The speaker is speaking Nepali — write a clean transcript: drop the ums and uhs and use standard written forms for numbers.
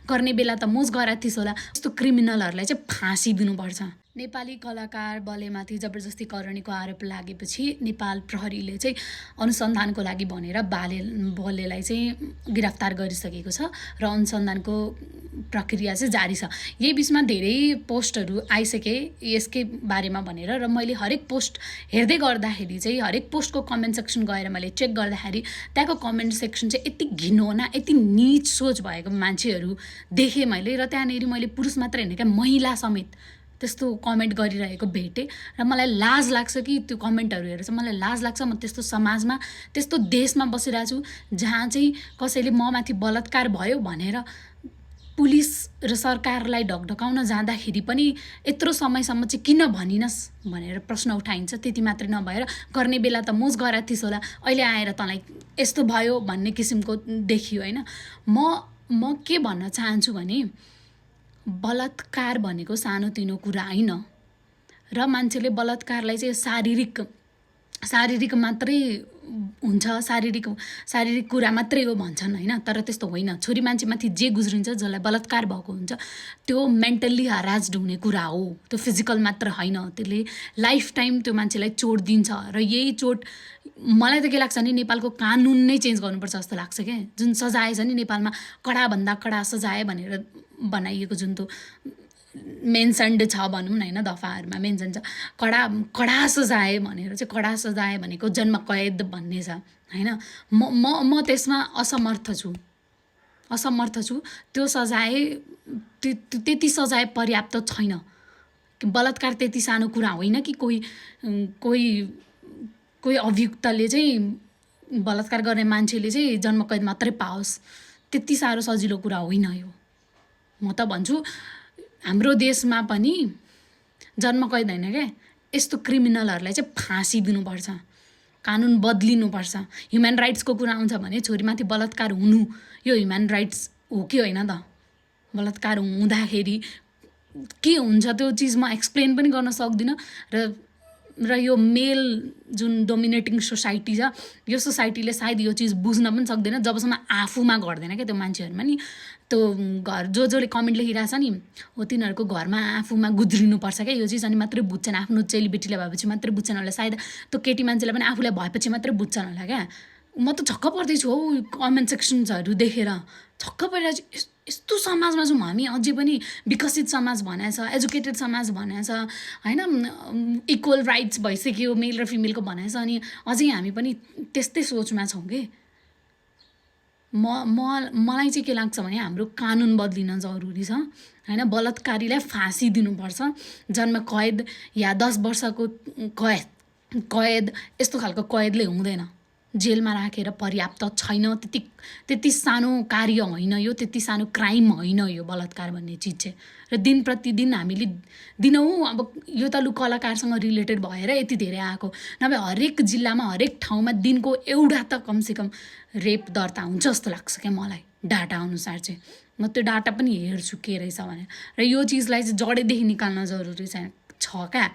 गर्ने बेला त मोज गरा थिइस् होला। यस्तो क्रिमिनलहरूलाई चाहिँ फाँसी दिनुपर्छ। नेपाली कलाकार बलेमाथि जबरजस्ती करणीको आरोप लागेपछि नेपाल प्रहरीले चाहिँ अनुसन्धानको लागि भनेर बलेलाई चाहिँ गिरफ्तार गरिसकेको छ र अनुसन्धानको प्रक्रिया चाहिँ जारी छ। यही बिचमा धेरै पोस्टहरू आइसके यसकै बारेमा भनेर र मैले हरेक पोस्ट हेर्दै गर्दाखेरि चाहिँ हरेक पोस्टको कमेन्ट सेक्सन गएर मैले चेक गर्दाखेरि त्यहाँको कमेन्ट सेक्सन चाहिँ यति घिनौना यति नीच सोच भएको मान्छेहरू देखेँ मैले। र त्यहाँनिर मैले पुरुष मात्र होइन क्या महिला समेत त्यस्तो कमेन्ट गरिरहेको भेटेँ र मलाई लाज लाग्छ कि त्यो कमेन्टहरू हेरेर चाहिँ मलाई लाज लाग्छ। म त्यस्तो समाजमा त्यस्तो देशमा बसिरहेको छु जहाँ चाहिँ कसैले ममाथि बलात्कार भयो भनेर पुलिस र सरकारलाई ढकढकाउन जाँदाखेरि पनि यत्रो समयसम्म चाहिँ किन भनिनस् भनेर प्रश्न उठाइन्छ। त्यति मात्रै नभएर गर्ने बेला त मोज गरा थिइस् होला, अहिले आएर तँलाई यस्तो भयो भन्ने किसिमको देखियो होइन। म के भन्न चाहन्छु भने बलात्कार भनेको सानोतिनो कुरा होइन र मान्छेले बलात्कारलाई चाहिँ शारीरिक मात्रै हुन्छ, शारीरिक कुरा मात्रै हो भन्छन् होइन। तर त्यस्तो होइन। छोरी मान्छेमाथि जे गुज्रिन्छ जसलाई बलात्कार भएको हुन्छ त्यो मेन्टल्ली हरास्ड हुने कुरा हो, त्यो फिजिकल मात्र होइन। त्यसले लाइफ टाइम त्यो मान्छेलाई चोट दिन्छ र यही चोट मलाई त के लाग्छ नि नेपालको कानुन नै चेन्ज गर्नुपर्छ जस्तो लाग्छ क्या। जुन सजाय छ नि नेपालमा कडाभन्दा कडा सजाय भनेर बनाइएको जुन त्यो मेन्सन्ड छ भनौँ न होइन, दफाहरूमा मेन्सन छ कडा सजाय भनेर चाहिँ। कडा सजाय भनेको जन्म कैद भन्ने छ होइन। म त्यसमा असमर्थ छु। त्यो सजाय त्यति सजाय पर्याप्त छैन। बलात्कार त्यति सानो कुरा होइन कि कोही अभियुक्तले चाहिँ बलात्कार गर्ने मान्छेले चाहिँ जन्म कैद मात्रै पाओस्, त्यति साह्रो सजिलो कुरा होइन यो। म त भन्छु हाम्रो देशमा पनि जन्म कैद होइन क्या, यस्तो क्रिमिनलहरूलाई चाहिँ फाँसी दिनुपर्छ, कानुन बदलिनुपर्छ। ह्युमन राइट्सको कुरा आउँछ भने छोरीमाथि बलात्कार हुनु यो ह्युमन राइट्स हो कि होइन त? बलात्कार हुँदाखेरि के हुन्छ त्यो चिज म एक्सप्लेन पनि गर्न सक्दिनँ। र यो मेल जुन डोमिनेटिङ सोसाइटी छ यो सोसाइटीले सायद यो चिज बुझ्न पनि सक्दैन जबसम्म आफूमा घट्दैन क्या त्यो मान्छेहरूमा नि। त्यो घर जसले कमेन्ट लेखिरहेछ नि हो तिनीहरूको घरमा आफूमा गुज्रिनुपर्छ क्या यो चिज, अनि मात्रै बुझ्छन्। आफ्नो चेलीबेटीले भएपछि मात्रै बुझ्छन् होला सायद। त्यो केटी मान्छेले पनि आफूलाई भएपछि मात्रै बुझ्छन् होला क्या। म त छक्क पर्दैछु हौ कमेन्ट सेक्सन्सहरू देखेर, छक्क परिरहेको छु। यस्तो समाजमा छौँ हामी, अझै पनि विकसित समाज भनेको छ, एजुकेटेड समाज भनेको छ होइन, इक्वल राइट्स भइसक्यो मेल र फिमेलको भनेको छ, अनि अझै हामी पनि त्यस्तै सोचमा छौँ कि। मलाई चाहिँ के लाग्छ भने हाम्रो कानुन बदलिन जरुरी छ होइन। बलात्कारीलाई फाँसी दिनुपर्छ, जन्म कैद या 10 वर्षको कैद यस्तो खालको कैदले हुँदैन, जेलमा राखेर पर्याप्त छैन। त्यति सानो कार्य होइन यो, त्यति सानो क्राइम होइन यो बलात्कार भन्ने चिज चाहिँ। र दिन प्रतिदिन हामीले दिनौँ अब यो त लु कलाकारसँग रिलेटेड भएर यति धेरै आएको, नभए हरेक जिल्लामा हरेक ठाउँमा दिनको एउटा त कमसेकम रेप दर्ता हुन्छ जस्तो लाग्छ क्या मलाई डाटा अनुसार चाहिँ। म त्यो डाटा पनि हेर्छु के रहेछ भनेर। र यो चिजलाई चाहिँ जडेदेखि निकाल्न जरुरी छ क्या।